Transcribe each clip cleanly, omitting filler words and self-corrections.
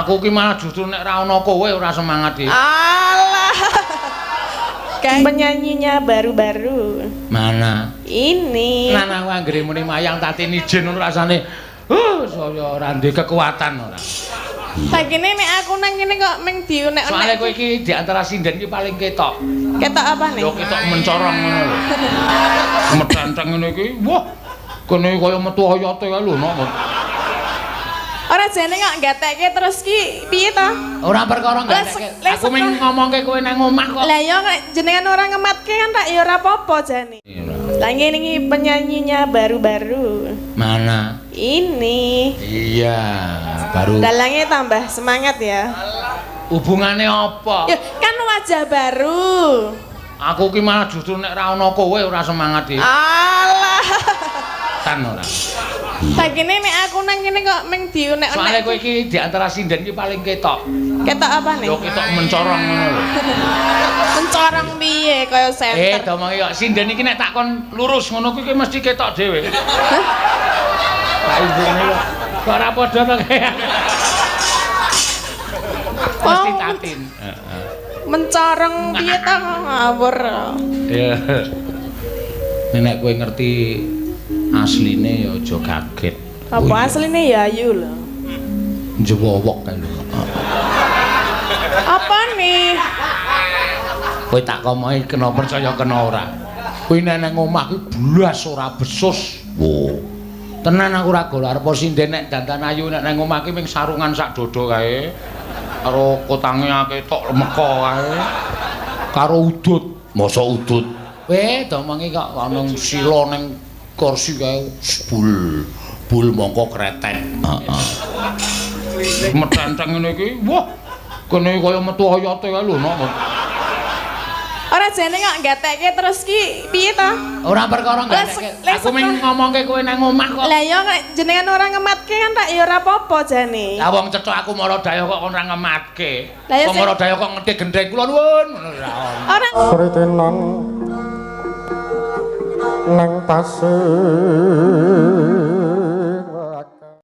Aku ki malah justru nek ra ono kowe ora semangat iki. Alah. Penyanyinya baru-baru. Mana? Ini. Lan aku anggere muni mayang Tatin ijen ngono rasane. Saya ora ndek kekuatan ora. Sakine nek aku nang kene kok ming diunek-unek. Soale kowe iki di antara sinden iki paling ketok. Ketok apa nih? Yo ketok mencorong ngono lho. Metenteng ngene iki, wah. Kene kaya metu oyote kae lho, nok. Ora jane kok gatekke terus ki piye to? Ora perkara gatekke. Aku mung ngomongke kowe nang omah kok. Lah ya jenengan ora ngematke kan tak ya ora apa-apa jane. Lah ngene iki penyanyinya baru-baru. Mana? Ini. Iya, baru. Dalangnya tambah semangat ya. Hubungane apa? Ya kan wajah baru. Aku ki malah justru nek ra ono kowe ora semangat iki. Alah. Tan ora. Sakine nek aku nang kene kok ming diunek-unek. Soale kowe iki di antara sinden iki paling ketok. Ketok apa nih? Yo ketok mencorong ngono lho. Mencorong piye kaya senter. Domongi kok sinden iki nek takon lurus ngono kuwi mesti ketok dhewe. Hah? Pak ibune kok kok ora padha to kaya. Mesti Tatin. Heeh. Mencorong piye to ngawur. Iya. Nek kowe ngerti asline ya aja kaget. Apa asline ya ayu lho. Njewowok kae lho. Apa nih? Kowe tak komohi kena percaya kena ora. Kuwi nek nang omah kuwi blas ora besus. Wo. Tenan aku ora gol arep sinden nek dandan ayu nek nang omah ki ming sarungan sak dodo kae. Karo kotange ketok meka kae. Karo udut. Mosok udut. Weh, domongi kok ana sila ning kursi kae bul bul mongko kretek. Heeh. Metenteng ngene iki, wah. Kene kaya metu oyote kae lho, nok. Ora jane kok gatekke terus ki piye to? Ora perkara gatekke. Aku mung ngomongke kowe nang omah kok. Lah ya jenengan ora ngematke kan tak ya ora apa-apa jane. Lah wong cethok aku mara daya kok ora ngematke. Wong mara daya kok ngerti gendheng kula nuwun ngono ora ono. Ora kritenan nang pasir.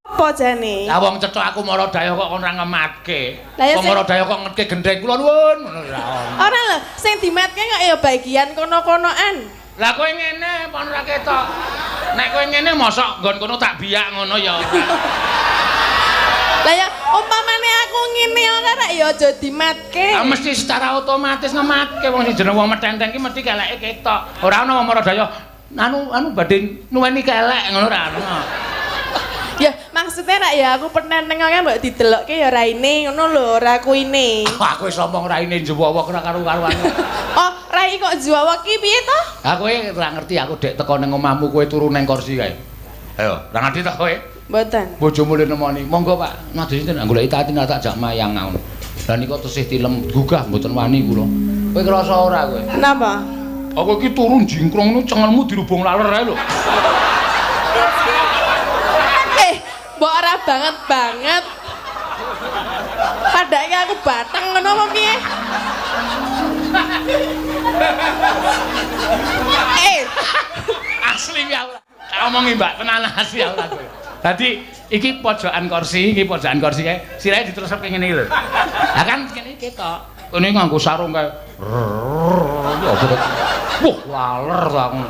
Apa jane? Lah wong cethok aku mara daya kok ora ngematke. Wong mara daya kok ngerti gendheng kula nuwun ngono ora ono. Ora lho, sing dimatke kok ya bagian kono-konoan. Lah kowe ngene apa ora ketok? Nek kowe ngene mosok nggon kono tak biak ngono ya. Lah ya umpamane aku ngene ora rek ya aja dimatke. Ah mesti secara otomatis ngematke wong sing jeneng wong metenteng ki mesti keleke ketok. Ora ono wong mara daya anu badhe nuweni kelek ngono ora ono. Ya maksudnya rak ya aku penenteng kan mbok didelokke ya raine ngono lho, ora kuine. Aku wis omong raine njewowok ora karo-karuan. Oh, rai kok njewowok ki piye to? Ha kowe ora ngerti aku dek teko ning omahmu kowe turu ning kursi kae. Ayo, ora ngerti to kowe? Mboten. Bojomu le nemoni. Monggo Pak, nadhe sinten goleki Tatin tak jak mayang ngono. Lah niku tesih tilem gugah mboten wani kula. Kowe krasa ora kowe? Napa? Aku iki turu jingkrong ngono cengelmu dirubung laler ae lho. Mbok ora banget banget. Padake aku bateng ngono apa piye? Asli ya ora. Tak omongi Mbak, tenan asli ya ora kowe. Dadi iki pojokan kursi, iki pojokan kursi kae sirahe diteruske ngene iki lho. Lah kan kene ketok. Kene nganggo sarung kae. Wah, laler ta aku.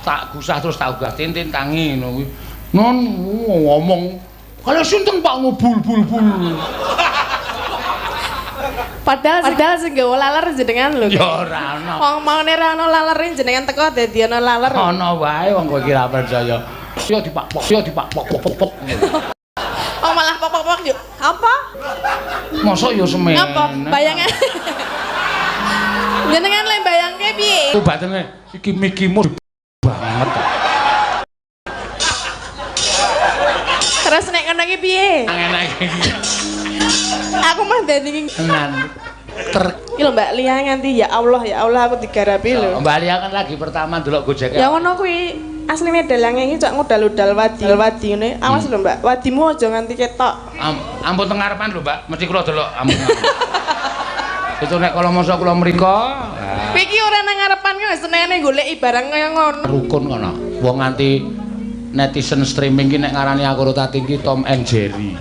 Tak gusah terus tak ugah tintin tangi ngono kuwi. Non ngomong kalau sinten Pak ngobul bul bul. Padahal sing gawa laler jenengan lho. Ya ora ono. Wong maune ora ono lalere jenengan teko dadi ana laler. Ono wae wong kowe iki ra percaya. Yo dipak pok, yo dipak pok pok pok. Oh malah pok pok pok yo. Apa? Mosok yo semene. Apa? Bayangan. Jenengan le bayangke piye? Ku batene iki mikimu banget. Terus nek ngono iki piye? Enak iki. Aku mah dadi tenan. Iki lho Mbak Lia nganti ya Allah aku digarapi lho. Mbak Lia kan lagi pertama ndelok Gojek. Ya ngono kuwi. Asline dalange iki cok ngudal-udal wadi ngene. Awas lho Mbak, wadimu aja nganti ketok. Ampun teng ngarepan lho Mbak, mesti kula delok ampun. Itu nek kala masa kula mriko. Kowe iki ora nang ngarepan kok senengane goleki barang kaya ngono. Rukun kono. Wong nganti netizen streaming ki nek ngarani aku karo Tatin ki Tom and Jerry.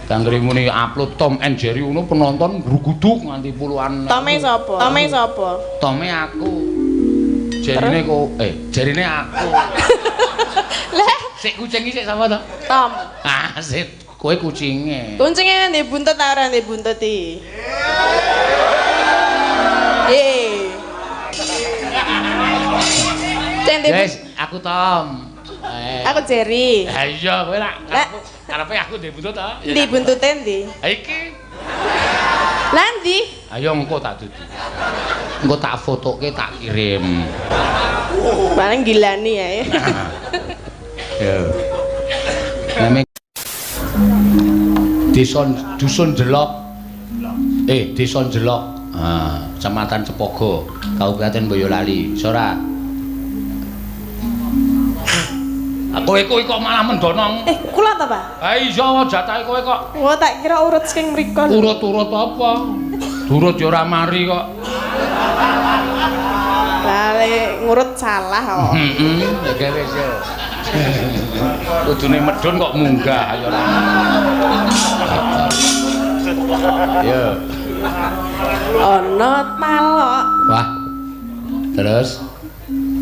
Anggere muni upload Tom and Jerry ngono penonton gruguduk nganti puluhan. Tome sapa? Tome sapa? Tome aku. Jerine kok jerine aku. Lah, sik kucing iki sik sapa to? Tom. Ah, sik kowe kucinge. Kucinge ndek buntut ta ora ndek buntut iki? Yes, aku Tom. Aku Jerry. Ha iya, kowe lak karepe aku ndek buntut ta? Ndi buntute ndi? Ha iki. Lah ndi? Ayo engko tak dudu. Engko tak fotoke tak kirim. Paling gilani ya. Ya. Name Desa Dusun Jelok. Desa Jelok. Ah, Kecamatan Cepogo, Kabupaten Boyolali. Sora. Kowe kuwi kok malah mendonong. Kula ta, Pak? Ha iya, jatahe kowe kok. Wah, tak kira urut saking mriko. Urut-urut apa? Durut ya ora mari kok. Lah lek ngurut salah kok. Heeh, ya wis yo. Kudune medhun kok munggah ayo ora. Yo. Ana talok. Wah. Terus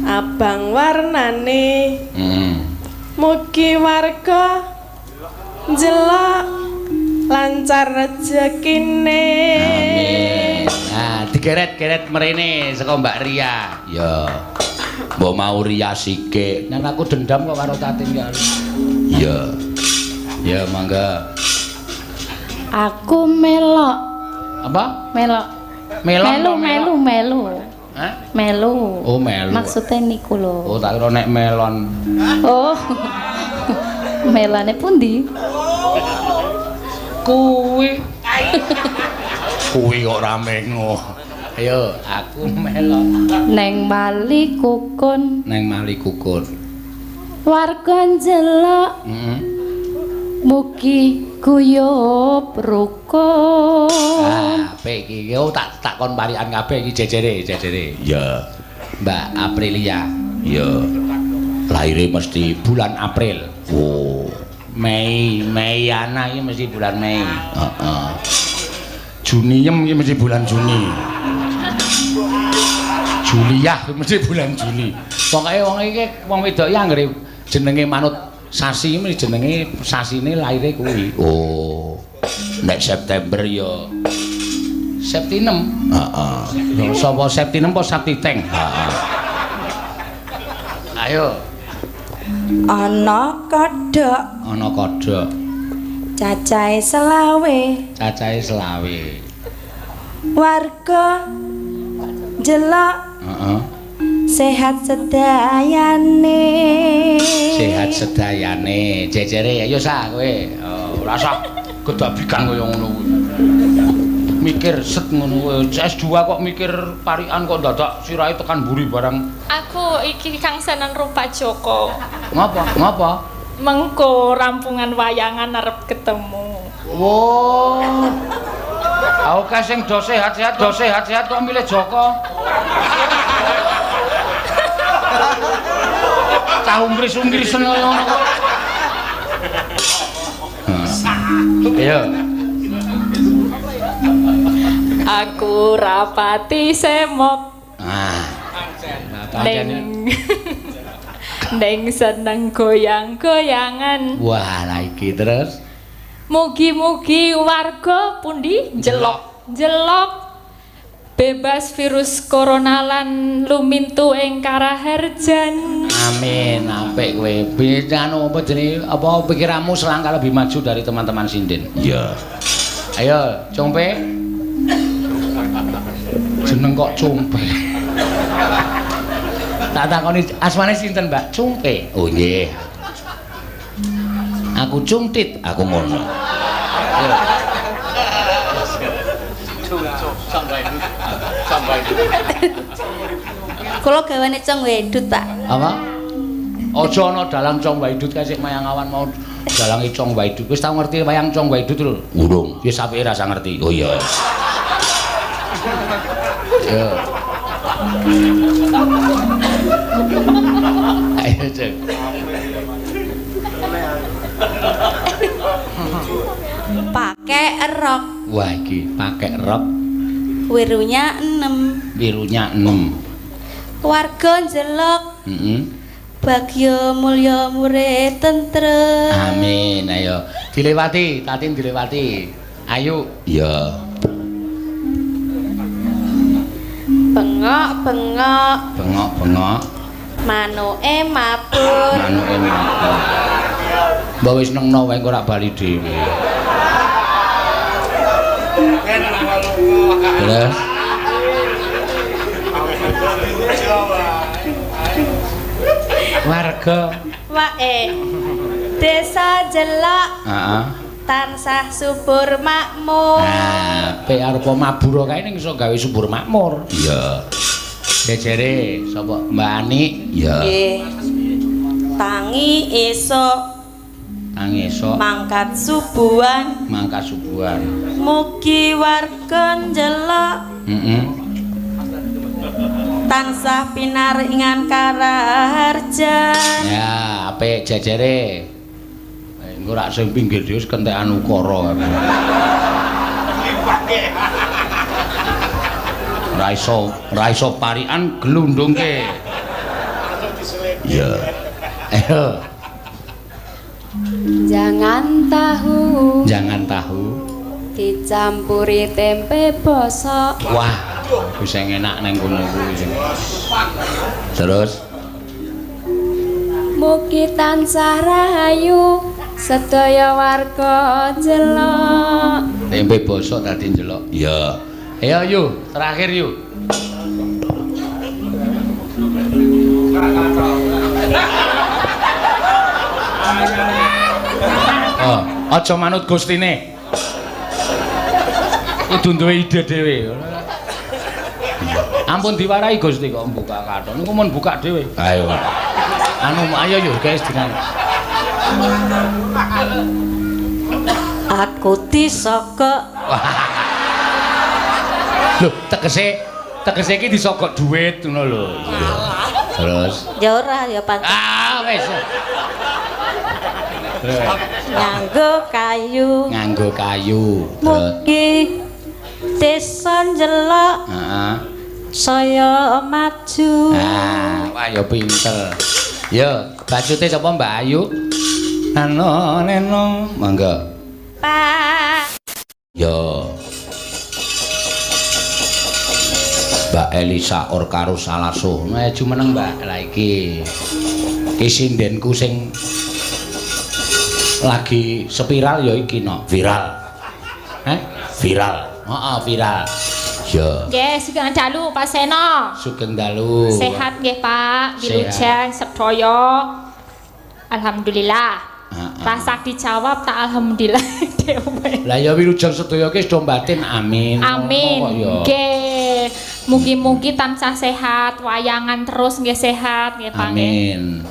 abang warnane. Mugi warga njelok lancar rezekine. Amin. Nah, digeret-geret mrene saka Mbak Ria. Ya. Mbok mau Ria sikik. Nang aku dendam kok karo Tatin ya. Iya. Ya, mangga. Aku melok. Apa? Melok. Melok. Melu melu. Hah? Melu. Oh, melu. Maksudnya niku lho. Oh, tak kira nek melon. Oh. Melane pundi? Kuwi. Kuwi kok rame ngono. Ayo, aku melon. Neng Mali Kukun. Neng Mali Kukun. Warga njelok. Heeh. Mugi guyub rukun. Ah, apik iki. Yo tak kon parikan kabeh iki jejere, jejere. Iya. Mbak Aprilia. Iya. Lahire mesti bulan April. Oh. Mei, Meiana iki mesti bulan Mei. Heeh. Juniem iki mesti bulan Juni. Juliah iki mesti bulan Juni. Pokoke wong iki wong wedok iki anggere jenenge manut sasi iki jenenge sasine lahire kuwi. Oh. Nek September ya Septinem. Heeh. Sapa Septinem apa Septiteng? Heeh. Ayo. Ana kodhok. Ana kodhok. Cacahe selawe. Cacahe selawe. Warga njelok. Heeh. Sehat sedayane. Sehat sedayane. Jejere ayo sah kowe. Oh, ora usah gedabikan kaya ngono kuwi. Mikir set ngono kuwi. S2 kok mikir parikan kok dadak sirahe tekan mburi barang. Aku iki kangsenan rupa Joko. Ngapa? Ngapa? Mengko rampungan wayangan arep ketemu. Wo. Aku kae sing do sehat-sehat, do sehat-sehat kok milih Joko. Cah umris-umrisen kaya ngono kok. Ayo. Aku rapati semok. Ah. Neng seneng goyang-goyangan. Wah, lah iki terus. Mugi-mugi warga pundi jelok. Jelok bebas virus corona lan lumintu ing karaharjan. Amin. Apik kowe. Anu apa jenenge apa pikiranmu selangkah lebih maju dari teman-teman sinden. Iya. Ayo, Compe. Jeneng kok Compe. Tak takoni asmane sinten, Mbak? Cumpe. Oh nggih. Aku cungtit, aku ngono. Ayo. Kula gawane Cong Waidut, Pak. Apa? Aja ana dalang Cong Waidut kae sik mayang awan mau dalange Cong Waidut. Wis tau ngerti wayang Cong Waidut lho? Urung. Ya sampe ra usah ngerti. Oh iya. Yo. Ayo, Cek. Pakai rok. Wah iki pakai rok. Wirunya 6. Wirunya 6. Warga njelok. Bagyo mulya murid tentrem. Amin. Ayo dilewati, Tatin dilewati. Ayo. Iya. Bengok-bengok. Bengok-bengok. Manuke mabur. Manuke mabur. Mbok wis nengno wae engko ora bali dhewe. Terus warga wae desa Jelok. Heeh. Tansah subur makmur. Nah, pe arupa mabur kae ning iso gawe subur makmur. Iya. Jejere sapa Mbak Ani? Iya. Nggih. Tangi esuk. Tangi esuk. Mangkat subuhan. Mangkat subuhan. Mugi warga njelok. Heeh. Tansah pinaringan karaharjan. Ya, apik jejere. Engko rak sing pinggir dhewe kentekan ukara. Ra iso parikan glundungke. Iya. Ayo. Jangan tahu. Jangan tahu. Dicampuri tempe bosok. Wah, wis enak nang kono kuwi sing. Terus mugi tansah rahayu sedaya warga njelok. Tempe bosok dadi njelok. Iya. Ayo yu, terakhir yu. Oh, aja manut gustine. Kudu duwe ide dhewe. Ampun diwarahi Gusti kok buka kathok. Niku mun buka dhewe. Ayo. Anu ayo yo guys dengan aku disogok. Lho, tegese iki disogok duit ngono lho. Terus ya ora ya pancen. Ah wis. Nganggo kayu. Nganggo kayu. Mugi desa njelok. Heeh. Saya maju. Ah, wah ya pinter. Yo, bacute sapa Mbak Ayu? Nano neno, monggo. Pak. Yo. Mbak Elisa Orkaro Salaso. Maju meneng Mbak. Lah iki. Iki sindenku sing lagi spiral ya iki no. Viral. Heh? Viral. Heeh, viral. Ya. Nggih, sugeng dalu Pak Seno. Sugeng dalu. Sehat nggih Pak, wilujeng sedaya. Alhamdulillah. Rasa dijawab tak alhamdulillah dhewe. Lah ya wilujeng sedaya ki wis do batin amin. Amin. Nggih. Mugi-mugi tansah sehat, wayangan terus nggih sehat nggih Pak. Amin.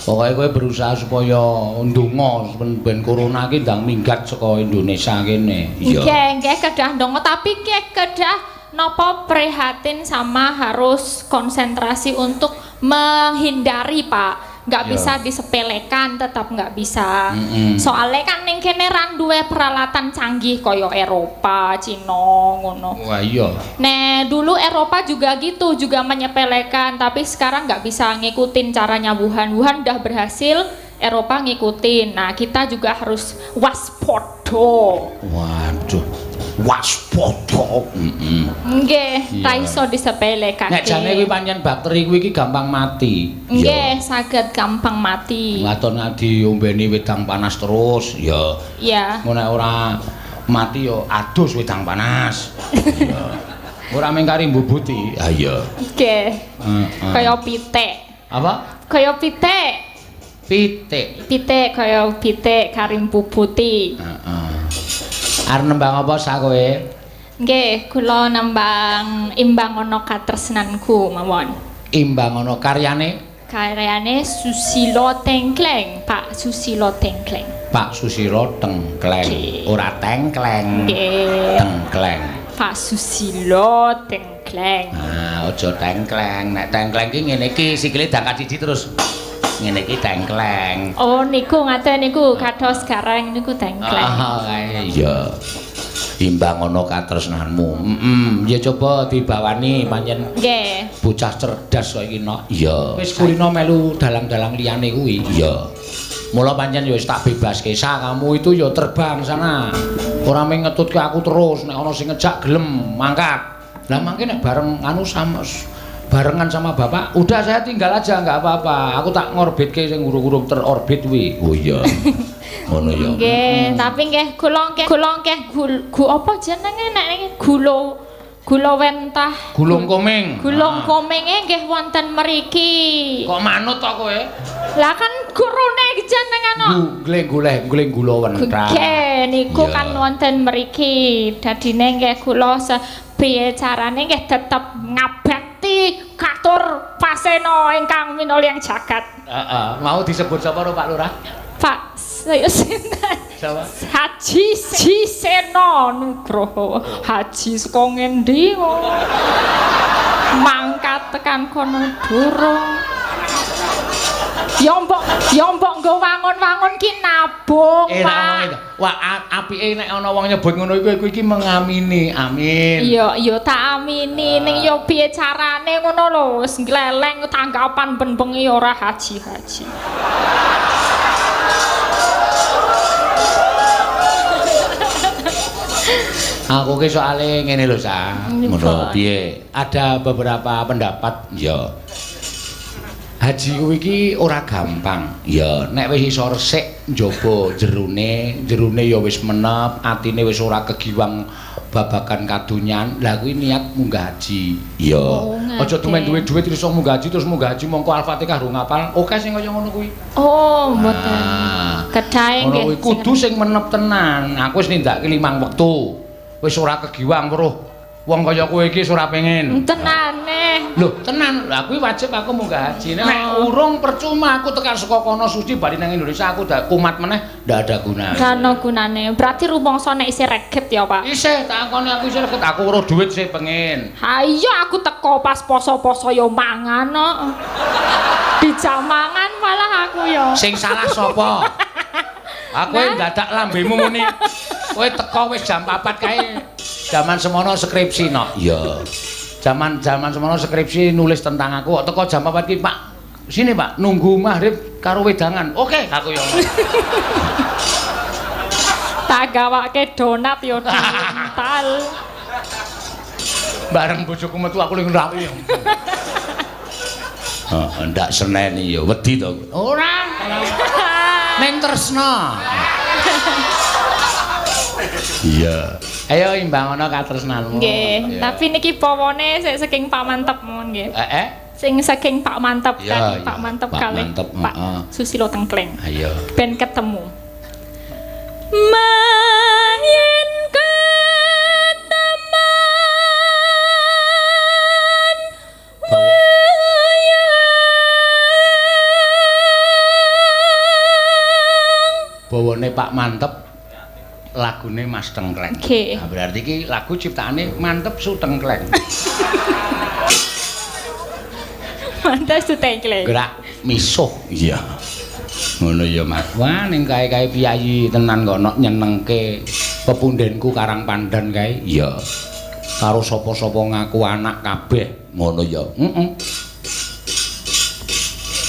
Pokoke kowe berusaha supaya ndonga ben corona ki ndang minggat saka Indonesia kene. Iya. Nggih, nggih kedah ndonga tapi nggih kedah napa prihatin sama harus konsentrasi untuk menghindari Pak. Nggak bisa disepelekan, tetap nggak bisa. Soalnya kan ning kene ra duwe peralatan canggih kaya Eropa, Cina ngono. Wah iya. Nah, dulu Eropa juga gitu, juga menyepelekan, tapi sekarang nggak bisa ngikutin caranya Wuhan. Wuhan udah berhasil, Eropa ngikutin. Nah, kita juga harus waspada. Waduh. Waspada. Nggih, ra iso disepelekake. Nek jane kuwi pancen bakteri kuwi iki gampang mati. Nggih, saged gampang mati. Waton diombeni wedang panas terus, ya. Iya. Engko nek ora mati ya adus wedang panas. Iya. Ora mung kari mbubuti. Ha iya. Nggih. Kaya pitik. Apa? Kaya pitik. Pitik. Pitik kaya pitik kari mbubuti. Heeh. Arep nembang apa sak kowe? Nggih, kula nembang Imbang Ana Katresnanku mawon. Imbang Ana karyane? Karyane Susilo Tengkleng, Pak Susilo Tengkleng. Pak Susilo Tengkleng. Ora tengkleng. Nggih. Tengkleng. Pak Susilo Tengkleng. Ah, aja tengkleng. Nek tengkleng ki ngene iki sikile dangkat siji terus. Ngene iki tengkleng. Oh niku ngaten niku kados gareng niku tengkleng. Ah, iya. Imbang ana katresnanmu. Heeh, ya coba dibawani pancen. Nggih. Bocah cerdas kok iki, Nok. Iya. Wis kulino melu dalang-dalang liyane kuwi. Iya. Mula pancen ya wis tak bebaske, Sa, kamu itu ya terbang sana. Ora mung ngetutke aku terus, nek ana sing ngejak gelem mangkat. Lah mangke nek bareng anu sama barengan sama bapak, udah saya tinggal aja nggak apa-apa. Aku tak ngorbitke sing urung-urung terorbit kuwi. Oh iya. Ngono ya. Nggih, tapi nggih kula nggih apa jenenge nek niki gula wentah. Gulung koming. Gulung komenge nggih wonten mriki. Kok manut to kowe? Lah kan gurune jenengan kok. Goleng gula wentah. Nggih, niku kan wonten mriki. Dadine nggih kula piye carane nggih tetep ngabekti katur pasena ingkang minulya jagat. Heeh, mau disebut sapa ro Pak Lurah? Pak sinten? Sapa? Haji Seno Nugroho. Haji saka ngendi kok? Mangkat tekan kono durung. Ya mbok nggo wangun-wangun ki nabung, Pak. Wah, apike nek ana wong nyebut ngono iku iki mengamini. Amin. Iya, ya tak amini ning ya piye carane ngono lho, wis ngleleng tanggapan ben bengi ora haji-haji. Aku ki soale ngene lho, Sa. Ngono piye? Ada beberapa pendapat, ya. Haji kuwi iki ora gampang. Ya, nek wis iso resik njaba jerone, jerone ya wis menep, atine wis ora kegiwang babagan kadonyan. Lah kuwi niat munggah haji. Ya. Aja tumen duwe dhuwit terus munggah haji terus munggah haji mongko Al-Fatihah rung ngapal. Oke sing kaya ngono kuwi. Oh, mboten. Kedahe nggih. Ngono kuwi kudu sing menep tenan. Aku wis nindakake 5 wektu. Wis ora kegiwang weruh wong kaya kowe iki wis ora pengen. Tenane. Lho, tenan. Lah kuwi wajib aku munggah haji. Nek urung percuma aku tekan saka kono suci bali nang Indonesia aku dak kumat meneh ndak ada gunane. Ora ana gunane. Berarti rumangsa nek isih reget ya, Pak. Isih tak akoni aku isih reget. Aku weruh dhuwit sih pengen. Ha iya aku teko pas poso-poso ya mangan kok. Dijak mangan malah aku ya. Sing salah sapa? Aku ndadak lambemu muni. Kowe teko wis jam 4 kae. Jaman semono skripsi no. Iya. Jaman semono skripsi nulis tentang aku kok teko jam 4 ki, Pak. Sini, Pak, nunggu maghrib karo wedangan. Oke, aku yo. Tak gawake donat yo diuntal. Bareng bojoku metu aku ning ngrawi. Heeh, ndak seneni yo wedi to. Ora. Ning tresna. Iya. Ayo imbang ana katresnanmu. Nggih, tapi niki pawane sik saking Pak Mantep mawon nggih. Heeh. Sing saking Pak Mantep kan, Pak Mantep kalih Pak Susilo Tengkleng. Ayo. Ben ketemu. Mayen keteman wayang. Bawane Pak Mantep lagune Mas Tengkleng. Okay. Nah, berarti iki lagu ciptaane Mantep Su Tengkleng. Mantep Su Tengkleng. Gerak misuh. Iya. Ngono ya, Mas. Wah, ning kae-kae piyayi tenan kok nok nyenengke pepundenku Karang Pandan kae. Iya. Karo sapa-sapa ngaku anak kabeh. Ngono ya. Heeh.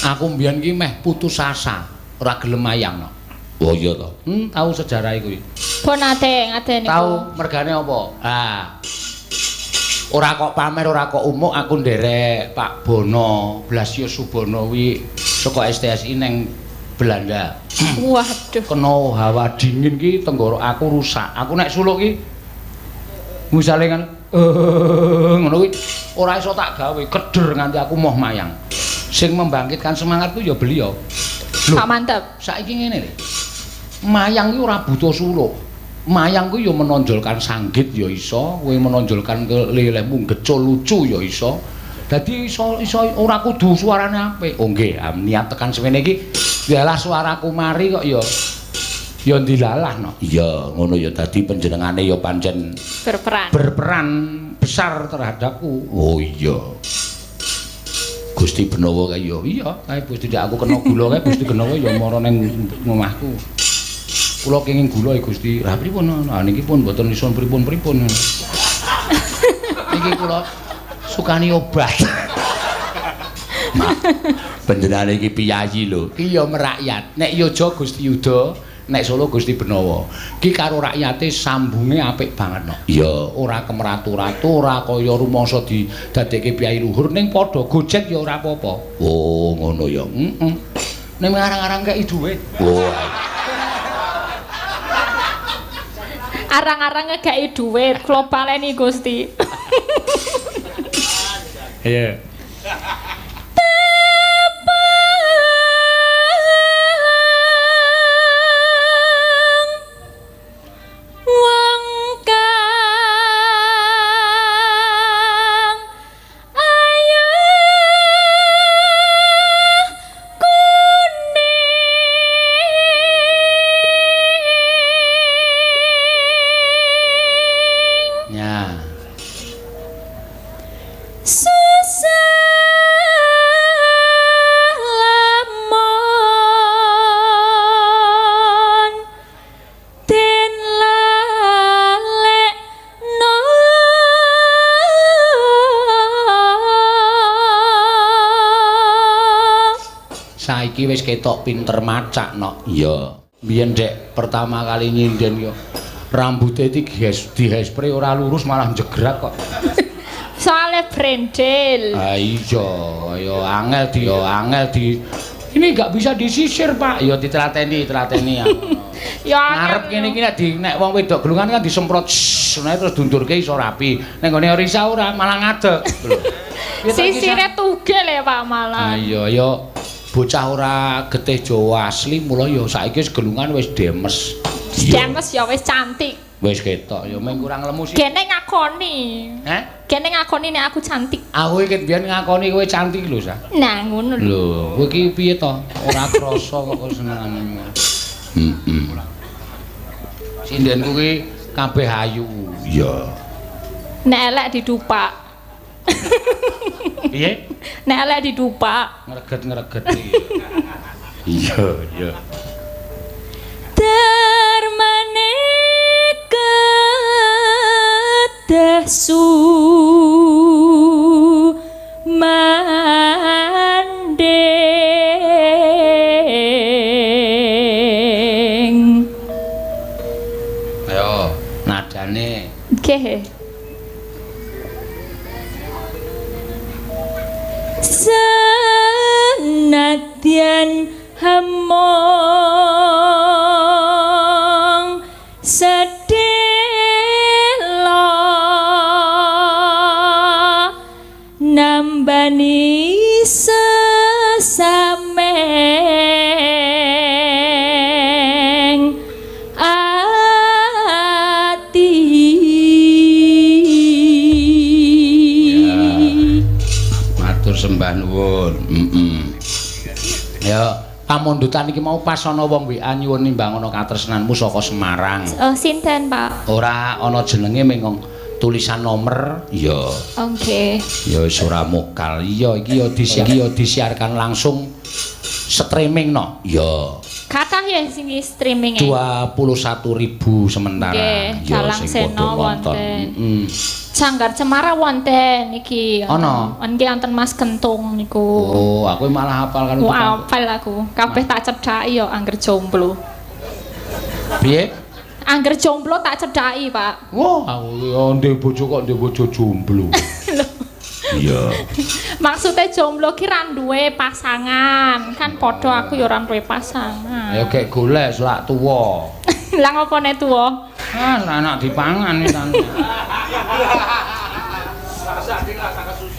Aku mbiyen ki meh putus asa, ora gelem mayang no. Oh iya to. Tahu sejarah kuwi. Pun ate niku. Tahu mergane apa? Ah. Ora kok pamer, ora kok umuk aku nderek Pak Bono, Blasius Subono kuwi saka STSI neng Belanda. Waduh. Kena hawa dingin ki tenggorok aku rusak. Aku nek suluk ki misale kan ngono kuwi ora iso tak gawe, keder nganti aku moh mayang. Sing membangkitkan semangatku ya beliau. Loh, Pak Mantep. Saiki ngene lho. Mayang ki ora butuh suluk. Mayang kuwi ya menonjolkan sanggit ya iso, kowe menonjolkan lelehmu gecul lucu ya iso. Dadi iso ora kudu suarane apik. Oh nggih, niat tekan semene iki yalah suaraku mari kok ya ya ndilalah no. Iya, ngono ya dadi panjenengane ya pancen berperan besar terhadapku. Oh iya. Gusti Benowo kae ya. Iya, kae Gusti ndak aku kena gula kae Gusti Benowo ya mara ning omahku. Kula kenging gula ya Gusti. Lah pripun? Lah niki pun mboten iso pripun-pripun. Niki kula sukani obat. Mak, panjenengane iki piyayi lho. Ki ya merakyat. Nek Yojo Gusti Yuda, nek Solo Gusti Benowo. Ki karo rakyate sambunge apik banget no. Iya, ora kemeratu-ratu, ora kaya rumangsa didadekke piyayi luhur ning padha gojek ya ora apa-apa. Oh, ngono ya. Heeh. Ning arang-arang kei dhuwit. Oh. Arang-arang ngekei dhuwit, kula baleni Gusti. Iya. Saiki wis ketok pinter macak no. Iya. Biyen dek pertama kali nyinden yo rambute iki dihespre ora lurus malah jegrak kok. Soale brendel. Ah iya, ya angel di ini enggak bisa disisir, Pak. Ya ditelateni, telateni ya. Ya ngarep kene iki nek di nek wong wedok gelungan kan disemprot terus dundurke iso rapi. Nek nggone Risa ora malah ngadeg. Lho. Sisire tugel ya Pak malah. Ah iya ya bocah ora getih Jawa asli mula ya saiki wis gelungan wis demes. Demes ya wis cantik. Wis ketok ya mung kurang lemu sih. Gene ngakoni. Heh? Gene ngakoni nek aku cantik. Aku iki biyen ngakoni kowe cantik lho, Sa. Nah, ngono lho. Lho, kowe iki piye to? Ora krasa kok senengane. Heeh. Sindenku ki kabeh ayu. Iya. Nek elek didupak. Piye? Nek elek didupak. Ngreget-ngreget iki. Iya, iya. Darmane kedah sumanding. Ayo, nadane. Nggih. Senadyan hamong sedela nambani sesameng ati. Matur sembah nuwun. Ya, pamundutan iki mau pas ana wong WA nyuwun nimbang ana katresnanmu saka Semarang. Oh, sinten, Pak? Ora ana jenenge mung tulisan nomor. Iya. Oke. Ya wis ora mokal. Iya, iki ya disiarkan langsung streaming no. Iya. Kathah ya sing streaming e. 21.000 sementara. Nggih, Dalang Seno wonten. Heeh. Sanggar Cemara wonten iki. Ana. Nggih wonten Mas Kentung niku. Oh, aku malah hafal kan. Wah, hafal aku. Kabeh tak cedhaki ya angger jomblo. Piye? Angger jomblo tak cedhaki, Pak. Wah, aku ya ndek bojo kok ndek bojo jomblo. Iya. Maksudnya jomblo ki ra duwe pasangan. Kan padha aku ya ora duwe pasangan. Ya gek golek selak tuwa. Lah ngopone tuwa? Ah, anak dipangan iki tan.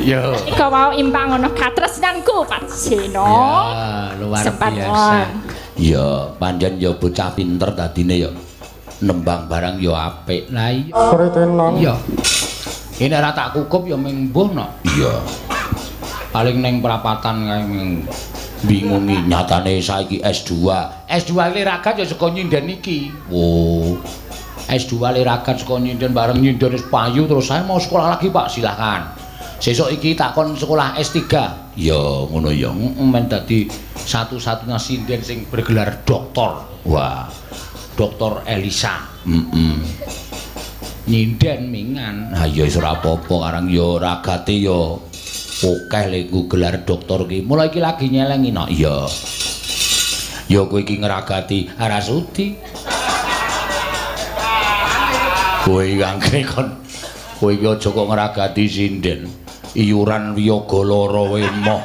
Yo. Iku mau imbang ngono katresnanku Pak Seno. Ya, luar biasa. Ya, pancen ya bocah pinter dadine ya. Nembang barang ya apik. Lah iya. Iya. Ini ora tak kukup ya mung mbuh no. Iya. Paling ning prapatan kae mung bingungi nyatane saiki S2. S2 le ragat ya saka nyinden iki. Oh. S2 le ragat saka nyinden bareng nyinden wis payu terus saya mau sekolah lagi Pak, silahkan. Sesuk iki takon sekolah S3. Ya ngono ya. Men dadi satu-satunya sinden sing bergelar doktor. Wah. Doktor Elisa. Heeh. Nyinden mingan. Ha ya wis ora apa-apa karang ya ragate ya akeh lek nggo gelar doktor ki. Mulai iki lagi nyelengi no. Iya. Ya kowe iki ngragati ora sudi. Kowe iki angkre kon. Kowe iki aja kok ngragati sinden. Iuran wiyaga lara wae emoh.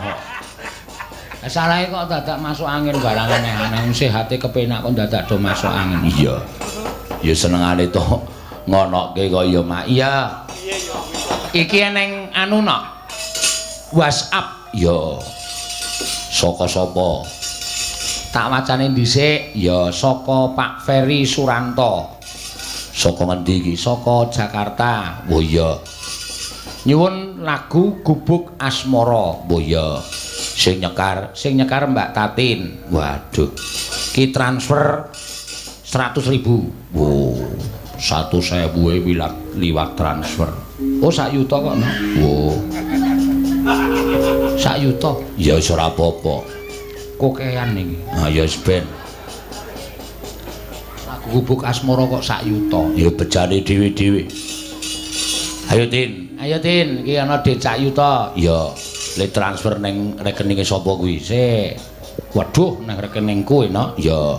Salahe kok dadak masuk angin barang aneh-aneh. Sehate kepenak kok dadak do masuk angin. Iya. Ya senengane to ngonoke kok ya Mak. Iya. Iki eneng anu nok. WhatsApp. Ya. Saka sapa? Tak wacane dhisik. Ya saka Pak Ferry Suranto. Saka ngendi iki? Saka Jakarta. Oh iya. Nyuwun lagu Gubuk Asmara. Oh iya. Sing nyekar Mbak Tatin. Waduh. Ki transfer 100.000. Wow. 100.000 liwat transfer. Oh sak yuta kok no. Wow. Sak yuta. Ya wis ora apa-apa. Kokean iki. Ha ya wis ben. Lagu Gubuk Asmara kok sak yuta. Ya bejane dhewe-dhewe. Ayo Tin, ayo Tin, iki ana dhuwit sak yuta. Ya, le transfer ning rekeninge sapa kuwi? Sik. Waduh, nang rekeningku enak. Ya.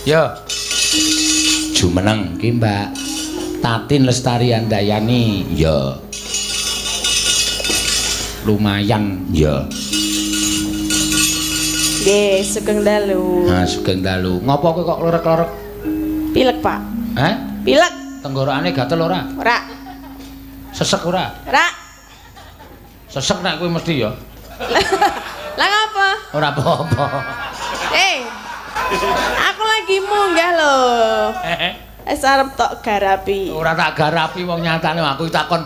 Ya. Jumeneng ki Mbak Tatin Lestari Handayani. Ya. Lumayan, ya. Nggih, sugeng dalu. Ha, sugeng dalu. Ngopo kowe kok klorek-klorek? Pilek, Pak. Heh? Pilek. Tenggorokane gatel ora? Ora. Sesek ora? Ora. Sesek nek kowe mesti ya. Lah ngapa? Ora apa-apa. Aku lagi munggah lho. Wis arep tok garapi. Ora tak garapi wong nyatane aku takon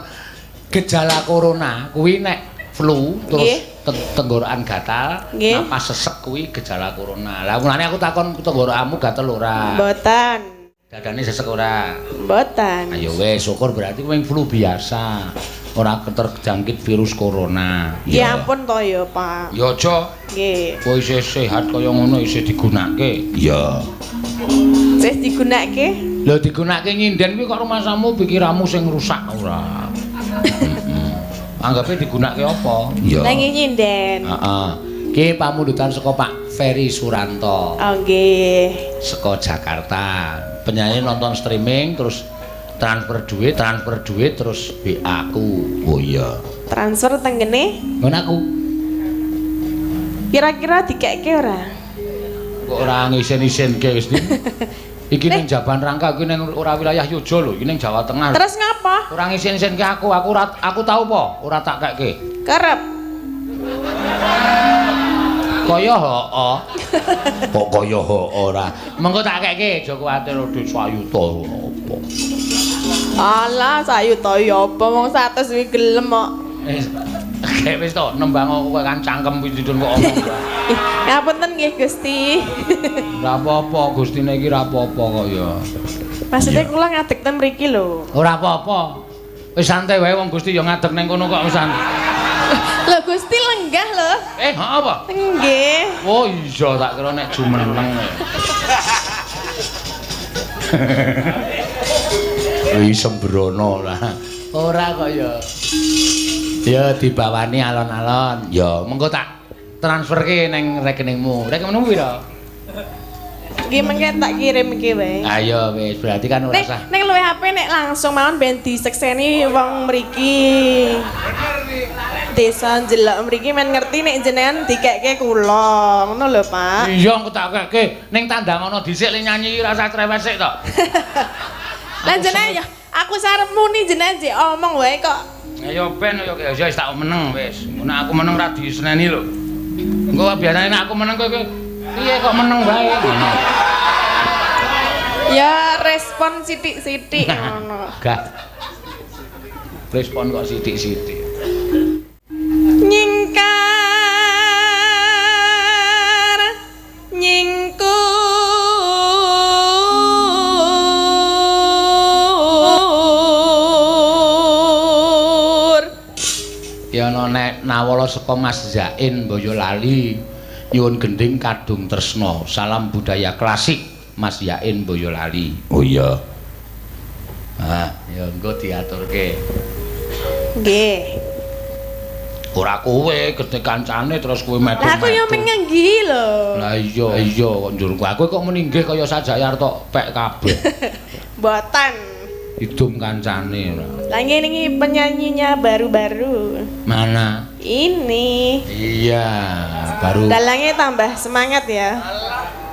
gejala corona kuwi nek flu terus tenggorokan gatal, napas sesek kuwi gejala corona. Lah mulane aku takon tenggorokanmu gatel ora? Mboten. Dadane sesek ora? Mboten. Ayo wis syukur berarti kowe flu biasa. Ora terjangkit virus corona. Ya ampun to ya, Pak. Ya aja. Nggih. Kowe isih sehat kaya ngono isih digunake. Iya. Isih digunake? Lho digunake nyinden kuwi kok rumasamu pikiranmu sing rusak ora. Anggape digunake apa? Iya. Nang nyinden. Heeh. Ki pamundutan saka Pak Ferry Suranto. Oh nggih. Saka Jakarta. Penyanyi nonton streaming terus transfer duit terus WA aku. Oh iya. Transfer tenggene? Ngono aku. Kira-kira dikekke ora? Kok ora ngisen-isenke wis. Iki ning Jaban Rangka iki ning ora wilayah Yogya lho, iki ning Jawa Tengah. Terus ngapa? Ora ngisen-isenke aku, aku tau apa? Ora tak kekke. Kerep. Kaya heeh. Kok kaya heeh ora. Mengko tak kekke aja kuwatir dhuwit sayuta apa. Alah sayuta ya apa wong 100 kuwi gelem kok. Wis wis to nembang kowe kan cangkem pindhon kok omong. Ngapunten nggih Gusti. Ora apa-apa Gustine iki ora apa-apa kok ya. Maksudnya kula ngadeg ten mriki lho. Ora apa-apa. Wis santai wae wong Gusti ya ngadeg ning kono kok wis santai. Lho Gusti lenggah lho. Heeh apa? Nggih. Oh iya tak kira nek jumeneng. Wis sembrono lah. Ora kok ya. Ya dibawani alon-alon. Ya mengko tak transferke ning rekeningmu. Rekeningmu pira? Nggih mengke tak kirim iki wae. Ayo wis berarti kan ora usah. Nek luwih HP nek langsung mawon ben disekseni wong mriki. Desa njelok mriki men ngerti nek jenengan dikekke kula. Ngono lho, Pak. Iya engko tak kekke ning tandang ana dhisik le nyanyi ora usah cerewet sik to. Lah jenengan ya aku sarep muni jenengan jek omong wae kok. Ayo ben ya wis tak meneng wis. Nek aku meneng ra diseneni lho. Engko biasane nek aku meneng kowe piye kok meneng wae ngono. Ya respon sithik-sithik ngono. Gah. Respon kok sithik-sithik. Nyingkar nyingkur Nek nawala saka Mas Zain Boyolali nyuwun gending Kadung Tresna. Salam budaya klasik Mas Zain Boyolali. Oh iya. Ah, ya engko diaturke. Nggih. Ora kowe gedhe kancane terus kowe metu. Lah aku yo mengenggi lho. Lah iya, iya kok njur aku kok muni nggih kaya sajayar tok pek kabeh. Mboten. Idum kancane ora. Lah ngene iki penyanyinya baru-baru. Mana? Ini. Iya, baru. Dalangnya tambah semangat ya.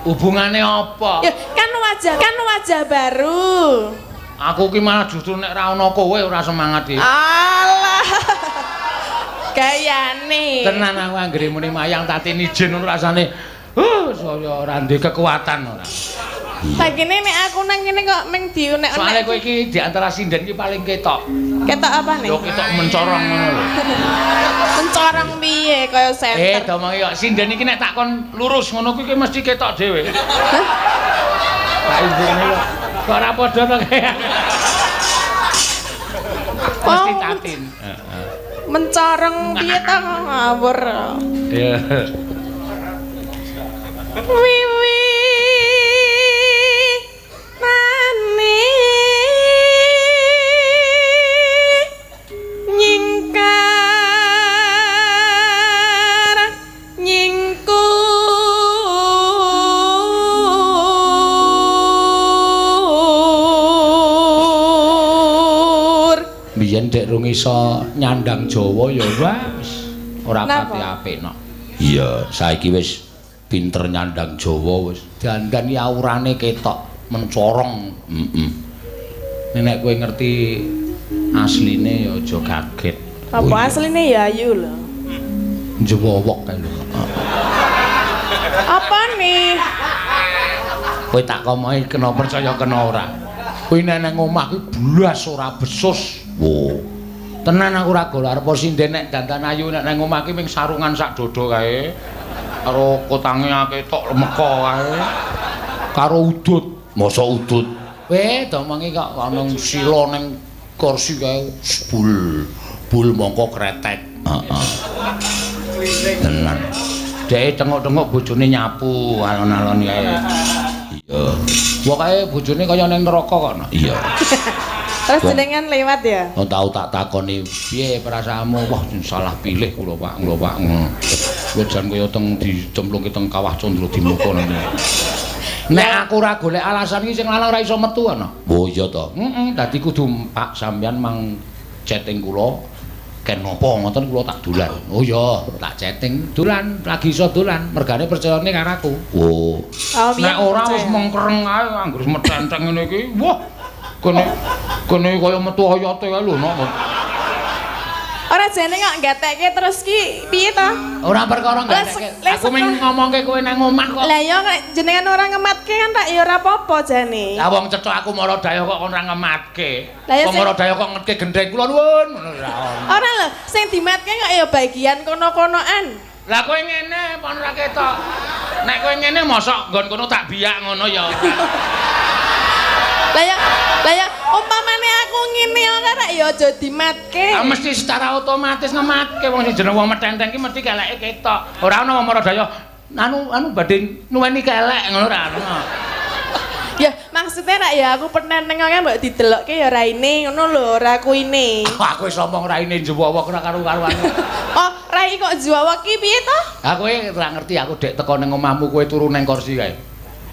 Hubungane apa? Ya, kan wajah baru. Aku ki malah justru nek ra ono kowe ora semangat iki. Alah. Gayane. Tenan aku anggere muni mayang Tatin ijen ngono rasane. Saya ora ndek kekuatan ora. Sakine nek aku nang kene kok meng diunek-unek. Soale kowe iki di antara sinden iki paling ketok. Ketok apa nih? Yo ketok mencorong ngono lho. Mencorong piye kaya senter. Domongi kok sinden iki nek tak kon lurus ngono kuwi mesti ketok dhewe. Hah? Pak ibune kok kok ora padha to kaya. Mesti Tatin. Heeh. Mencorong piye to ngawur. Iya. Wiwi nane nyingkar nyingkur Biyen dek rung iso nyandang Jawa ya wis ora pati apik nok. Iya, saiki wis pinter nyandang Jawa wis. Dandan iki aurane ketok mencorong. Heeh. Nek kowe ngerti asline ya aja kaget. Apa asline ya ayu lho. Njewowok kae lho. Apa nih? Kowe tak komohi kena percaya kena ora. Kuwi nek nang omah kuwi blas ora besus. Wo. Tenan aku ora gol arep sinden nek dandan ayu nek nang omah ki ming sarungan sak dodo kae. Karo kotange ketok lemeka kae. Karo udut. Mosok udut. Weh, domongi kok ana sila ning kursi kae bul. Bul mongko kretek. Heeh. Tenan. Dheke tengok-tengok bojone nyapu alon-alon kae. Iya. Pokoke bojone kaya ning neraka kok. Iya. Terus jenengan lewat ya? Oh, tau tak takoni piye perasaanmu? Wah, salah pilih kula, Pak. Kula, Pak. Kula jan kaya teng dicemplungke teng kawah Candra Dimuka nanti. Nek aku ora golek alasan iki sing lanang ora iso metu ana. Oh iya to. Heeh, dadi kudu Pak sampeyan mang chatting kula ken napa ngoten kula tak dolan. Oh iya, tak chatting dolan, lagi iso dolan, mergane percayane karo aku. Oh. Nek ora wis mengkereng ae anggere metenteng ngene iki. Wah. Kene kene kaya metu oyote kae lho nok. Ora jane kok gatekke terus ki piye to? Ora perkara gatekke. Aku mung ngomongke kowe nang omah kok. Lah ya jenengan ora ngematke kan tak ya ora apa-apa jane. Lah wong cethok aku mara daya kok ora ngematke. Wong mara daya kok ngetke gendheng kula nuwun ngono ora ono. Ora lho, sing dimatke kok ya bagian kono-konoan. Lah kowe ngene pon ora ketok. Nek kowe ngene mosok nggon kono tak biak ngono ya. Lah ya umpamane aku ngene ora rek ya aja dimatke. Ah mesti secara otomatis ngematke wong sing jeneng wong metenteng ki mesti keleke ketok. Ora ono wong mara daya anu badhe nuweni kelek ngono ora ono. Ya maksudnya rek ya aku petenteng kan mbok didelokke ya raine ngono lho, ora kuine. Aku wis omong raine njewowok ora karo-karuan. Oh, rai kok njewowok ki piye to? Ha kowe ora ngerti aku dek teko ning omahmu kowe turu ning kursi kae.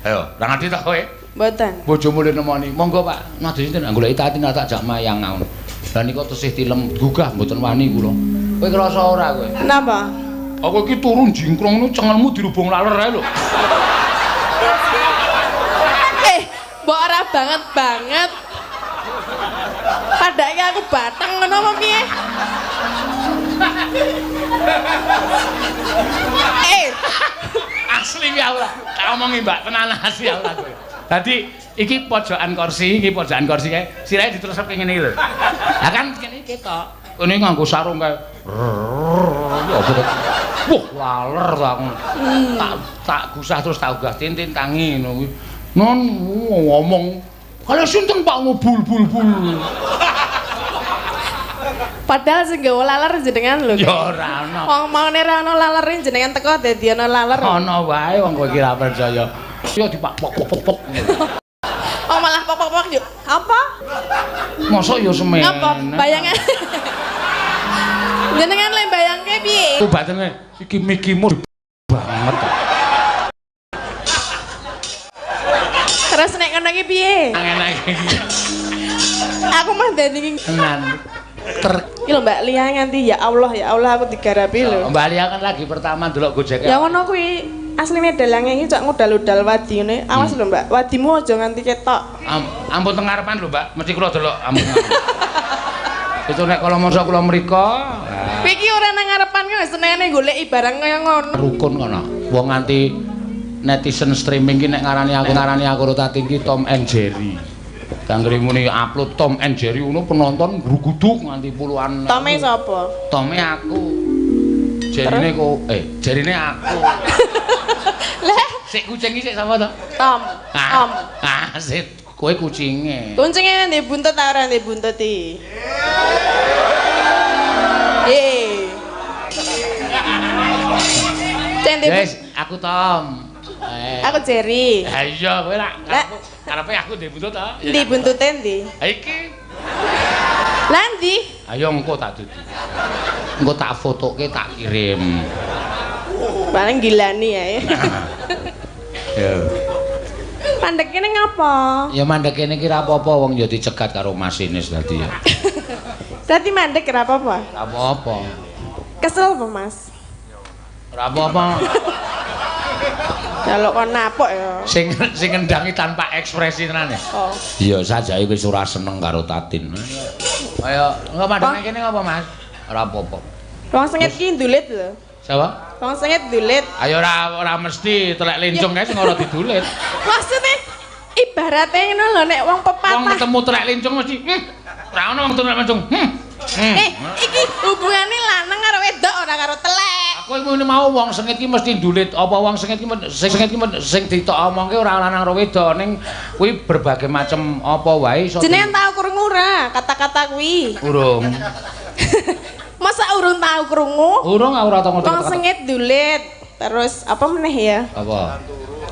Ayo, ora ngerti ta kowe? Mboten. Bojomu le nemoni. Monggo Pak, madhe sinten goleki Tatin tak jak mayang ngono. Lah nika tesih tilem gugah mboten wani kula. Kowe krasa ora kowe? Napa? Aku iki turu jingkrong ngono cengelmu dirubung laler ae lho. Mbok ora banget banget. Padake aku bateng ngono apa piye? Asli ya ora. Tak omongi Mbak, tenan asli ya ora kowe. Dadi iki pojokan kursi, iki pojokan kursi kae, sirahe diterusake ngene iki lho. Lah kan kene iki ketok. Kene nganggo sarung kae. Wah, laler ta aku. Tak gusah terus tak ugah tintin tangi ngono kuwi. Non ngomong, "Kalau sinten Pak bul bul bul." Padahal sing gawa laler jenengan lho. Ya ora ana. Wong maune ora ana lalere jenengan teko dadi ana laler. Ana wae wong kowe iki ora percaya. Ya dipak pok pok pok pok. Oh malah pok pok pok yuk. Apa? Mosok ya semene. Apa? Bayangan. Jenengan le bayangke piye? Ku batene iki mikimu banget. Terus nek ngono iki piye? Enak iki. Aku mah dadi tenan. Iki lho Mbak Lia nganti ya Allah aku digarapi lho. Mbak Lia kan lagi pertama ndelok Gojek. Ya ngono kuwi. Asline dalange iki cok ngudal-udal wadi ngene. Awas lho Mbak, wadimu aja nganti ketok. Ampun teng ngarepan lho Mbak, mesti kula delok ampun. Itu nek kala masa kula mriko. Kowe iki ora nang ngarepan kok senengane goleki barang kaya ngono. Rukun ngono. Wong nganti netizen streaming ki nek ngarani aku Tatin ki Tom and Jerry. Danggere muni upload Tom and Jerry ngono penonton gruguduk nganti puluhan. Tome sapa? Tome aku. Jerine kok jerine aku. Lah, sik kucing iki sik sapa to? Tom. Tom. Ah, sik kowe kucinge. Kucinge ndek buntut ta ora ndek buntut iki? Wes, aku Tom. Aku Jerry. Ha iya, kowe lak karepe aku ndek buntut ta? Ndi buntute ndi? Ha iki. Lah ndi? Ayo engko tak dudu. Engko tak fotoke tak kirim. Paling gilani ya. Ya. Mandek kene ngapa? Ya mandek kene iki ra apa-apa wong ya dicegat karo masinis dadi ya. Dadi mandek ra apa-apa? Ra apa-apa. Kesel apa, Mas? Ora apa-apa. Kalau kon napok ya. Sing sing ngendangi tanpa ekspresi tenan ya. Oh. Iya, sajake wis ora seneng karo Tatin. Ayo, engko mandek kene ngapa, Mas? Ora apa-apa. Wong sengit ki ndulit lho. Sapa? Wong sengit ndulit. Ayo ora mesti telek lencung kae sing ora didulit. Maksudnya ibaratnya ngono lho nek wong pepatah. Wong ketemu telek lencung mesti ora ono wong telek lencung. Iki hubungane lanang karo wedok ora karo telek. Aku ngene mau wong sengit ki mesti ndulit. Apa wong sengit ki sing ditok omongke ora lanang karo wedok ning kuwi berbagai macam apa wae iso. Jenengan tau krungu ora kata-kata kuwi? Urung. Masa urung tau krungu? Urung aku ora tau ngerti. Wong sengit ndulit. Terus apa meneh ya? Apa?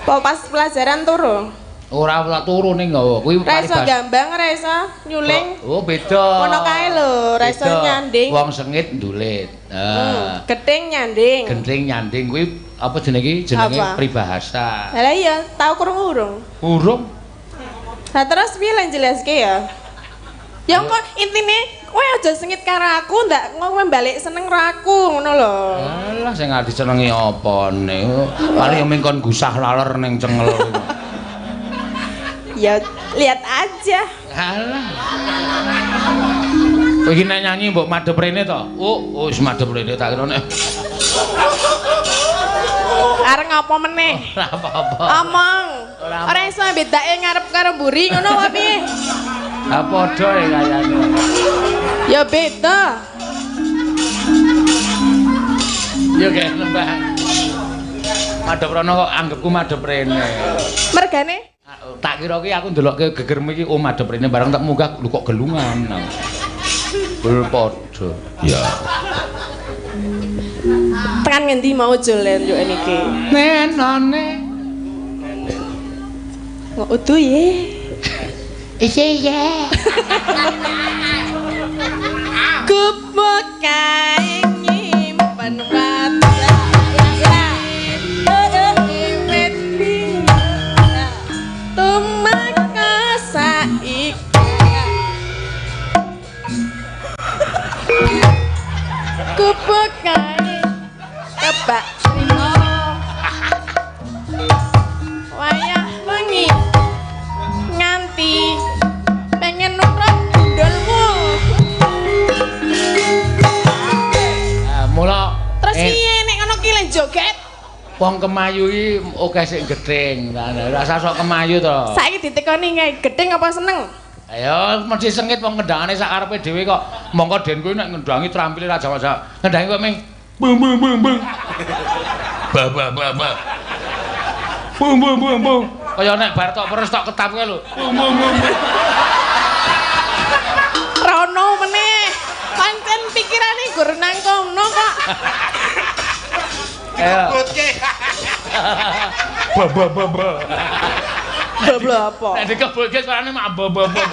Apa pas pelajaran turu? Ora ora turu ning nggawa. Kuwi ora iso gambang, ora iso nyuling. Oh, beda. Ngono kae lho, ora iso nyanding. Wong sengit ndulit. Heeh. Gething nyanding. Genting nyanding kuwi apa jenenge iki? Jenenge peribahasa. Lah iya, tau krungu urung? Urung. Lah terus piye lan jelaske ya? Ya kok intine kowe aja sengit karo aku, ndak kowe balik seneng karo aku ngono lho. Alah sing arep disenengi apane? Paling yo mung kon gusah laler ning cengel. Ya lihat aja. Alah. Kowe iki nek nyanyi mbok madhep rene to? Oh, wis madhep rene tak kira nek. Arep ngapa meneh? Ora apa-apa. Omong. Ora iso bedake ngarep karo mburi ngono apa piye? Ha padha ya kayane. Ya beda. Ya kaya lembah. Madhep rono kok anggepku madhep rene. Mergane? Tak kira ki aku ndelokke gegermu iki oh madhep rene bareng tak munggah lho kok gelungan. Bel padha. Ya. Tekan ngendi mau jolen yo niki? Nenone. Kok udu ye. Iya iya. Gubuk kae nyimpen watu. Tumeka saiki. Gubuk kae kebak trimo. Wayah wengi nganti pengen nurut gundulmu. Mula terus piye nek ngono ki le joget? Wong kemayu iki akeh sing gething. Rasa sok kemayu to. Saiki ditekoni kae gething apa seneng? Ayo mesti sengit wong ngendangane sak karepe dhewe kok. Mongko den kuwi nek ngendangi trampile ra jawa-jawa. Ngendangi kok ming bung bung bung bung. Ba ba ba ba. Bung bung bung bung. Kaya nek bar tok peres tok ketap kae lho. Bung bung bung. Rono meneh. Pancen pikirane gur nang kono kok. Dikebutke. Ba ba ba ba. Ba apa? Nek dikebutke suarane mak ba ba ba.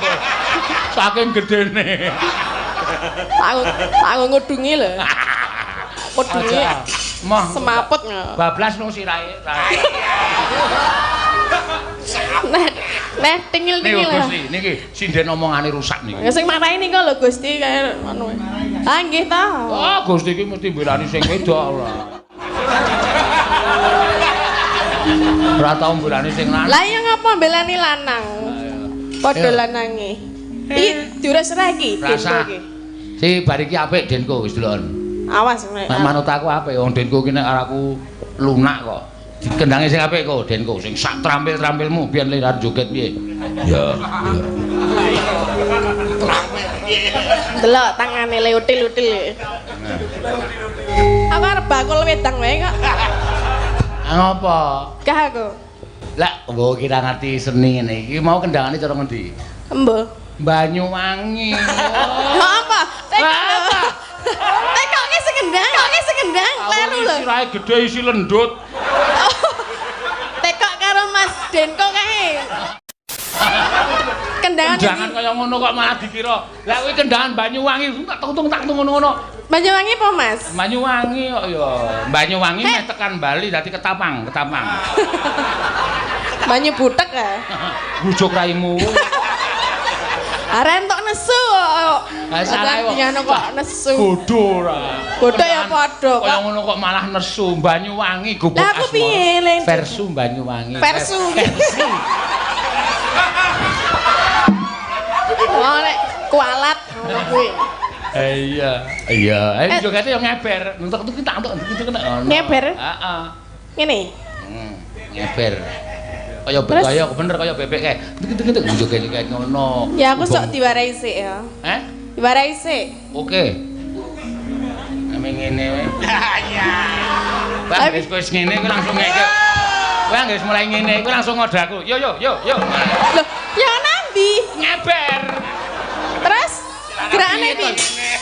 Saking gedene. Tak ngudungi lho. Kudungi. Moh semaput. Bablas nang sirahe. Nah, nah tingil-tingil. Niku Gusti, niki sinden omongane rusak niki. Ya sing marahi niku lho Gusti kaya ngono. Ah nggih ta. Oh, Gusti iki mesti mbelani sing wedok ora. Ora tau mbelani sing lanang. Lah iya ngapa mbelani lanang? Padha lanange. Iki diures ra iki Denko iki. Si bar iki apik Denko wis deloken. Awas nek manut aku apik wong Denko iki nek aku lunak kok. Kendange sing apik kok Denko sing sak trampil-trampilmu biyen liran joget piye. Ya, ya. Delok tangane leutil-util. Aku arep bakul wedang wae kok. Ngopo? Gah aku. Lah, mbok kira ngerti seni ngene iki mau kendangane cara ngendi? Embo. Banyuwangi. Lha apa? Tekok. Tekoke sing kendang, tekoke sing kendang, kleru lho. Sirahe gedhe isi lendut. Tekok karo Mas Denko kae. Kendangan kendangan kaya ngono kok malah dikira. Lah kuwi kendangan Banyuwangi tak tung tak tung ngono-ngono. Banyuwangi apa, Mas? Banyuwangi kok ya. Banyuwangi meh tekan Bali dadi ketapang, ketapang. Banyu butek ya. Bujuk raimu. Arek entuk nesu kok. Ha salah kok nesu. Bodho ora. Bodho ya padha kok. Kaya ngono kok malah nesu Banyuwangi gubuk asmara. Lah aku piye le? Versu Banyuwangi. Versu. Oh nek kualat ngono kuwi. Iya. Iya, jogete yo ngeber. Entuk entuk tak entuk entuk kena ngono. Ngeber? Heeh. Ngene. Ngeber. Kaya kaya bener kaya bebek kae. Entuk-entuk joget kae ngono. Ya aku sok diwarai sik ya. Heh? Diwarai sik. Oke. Ame ngene wae. Iya. Wah, wis wis ngene kowe langsung ngeke. Kowe wis mulai ngene kowe langsung ngode aku. Yo yo yo yo. Loh, ya nandi? Ngeber. Terus gerakane piye?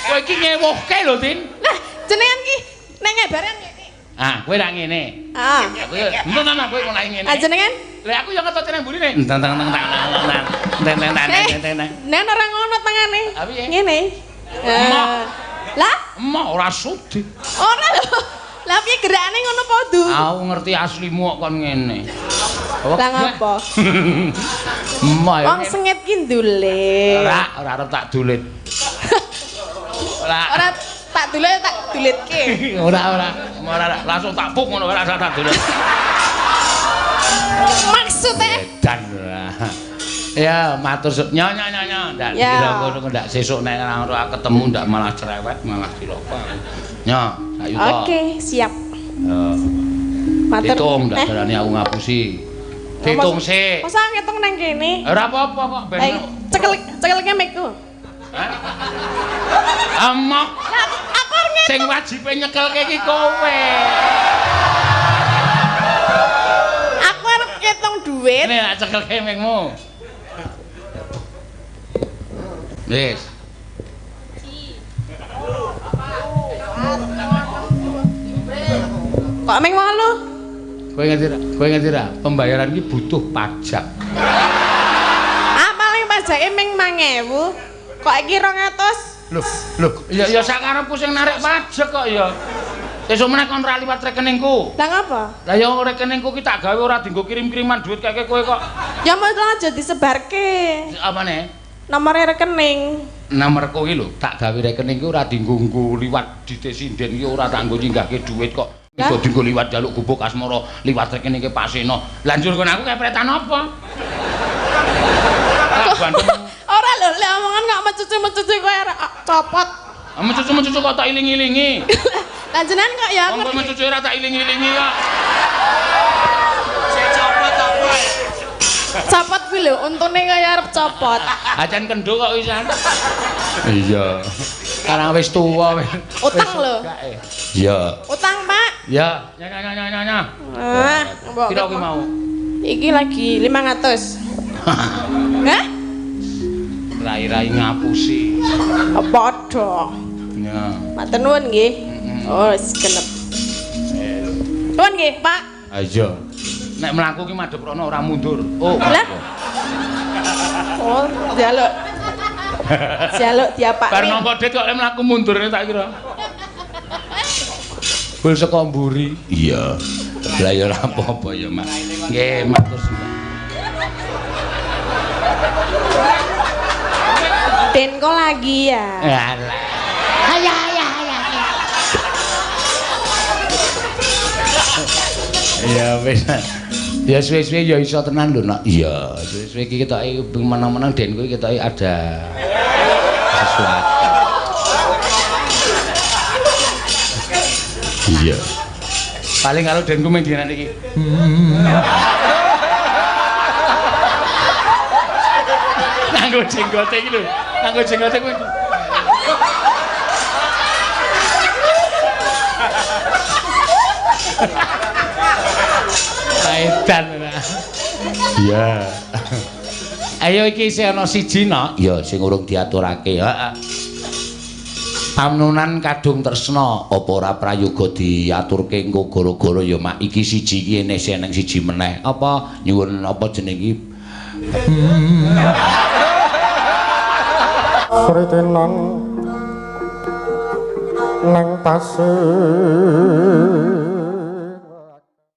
Kowe iki ngewuhke lho, Tin. Lah, jenengan ki nek ngebaran ngene. Ah, kowe ra ngene. Ah. Kowe entuk ta kowe mulai ngene. Ah, jenengan? Lah aku yo ngetut nang mburine. Entang tang tang tang tang tang tang tang tang. Nek ora ngono tangane. Ngene. Lah, emoh ora sudi. Ora lho. Lah piye gerakane ngono padha? Aku ngerti aslimu kok kon ngene. Lah ngopo? Emoh. Wong sengit ki ndulit. Ora, ora arep tak dulit. Ora. Ora tak dulit tak dulitke. Ora, ora. Ora langsung tak puk ngono ora tak dulit. Maksudnya edan ora. Ya, matur nyo nyo nyo nyo. Ndak dikira ngono ndak sesuk nek ora ketemu ndak malah cerewet, malah cilaka. Nyo, sak yuta. Oke, siap. Yo. Matur. Hitung ndak berani aku ngapusi. Hitung sik. Masa ngitung nang kene? Ora apa-apa kok ben. Cekel cekelke mikku. Hah? Amok. Aku arep ngitung. Sing wajibe nyekelke iki kowe. Aku arep ngitung duit. Nek tak cekelke mikmu. Wis. Kok ming 8? Kowe ngerti ra? Kowe ngerti ra? Pembayaran iki butuh pajak. Ah, paling pajake ming 5.000. Kok iki 200? Loh, loh, ya ya sakarepku sing narik pajak kok ya. Sesuk meneh kon ora liwat rekeningku. Lah ngapa? Lah ya rekeningku ki tak gawe ora dienggo kirim-kiriman duit keke kowe kok. Ya mau aja disebarke. Apane? Nomore rekening. Nomorku iki lho, tak gawe rekening ki ora dienggo nggo liwat dite sinden ki ora tak nggo nyinggahke duit kok. Iso dienggo liwat jaluk gubuk asmara, liwat rekeningke Pak Seno. Lah njur kon aku kepretan apa? Ora lho, lek omongan kok mecucu-mecucu kowe copot. Mecucu-mecucu kok tak iling-ilingi. Lah jenengan kok ya ngerti. Wong mecucu ora tak iling-ilingi kok. Sing copot apa? Copot kuwi lho, untune kaya arep copot. Acan kendho kok wisan. Iya. Karang wis tuwa wis. Utang lho. Iya. Utang, Pak. Iya. Nya nya nya nya nya. Ah, mbok. Piro kuwi mau? Iki lagi 500. Hah? Rai-rai ngapusi. Padha. Iya. Matur nuwun nggih. Oh, wis genep. Nuwun nggih, Pak. Ha iya. Nek mlaku ki madhep rono ora mundur. Oh. Lah. Oh, njaluk. Njaluk diapakne. Bar nampa dit kok mlaku mundur tak kira. Bul saka mburi. Iya. Lah ya ora apa-apa ya, Mak. Nggih, matur suwun. Denko lagi ya. Alah. Ayah ayah ayah. Ya wis. Ya suwe-suwe ya iso tenan lho, Nak. Iya, suwe-suwe iki ketoke menang-menang Denko iki ketoke ada sesuatu. Iya. Paling kalau Denko mung dinane iki. Nganggo jenggote iki lho. Nganggo jenggote kuwi. Edan ora. Iya. Ayo iki isih ana siji, Nok. Ya sing urung diaturake. Heeh. Pamnunan kadung tresna apa ora prayoga diaturke engko gara-gara ya Mak iki siji iki ene isih eneng siji meneh. Apa nyuwun apa jeneng iki? Sritinan nang pasir.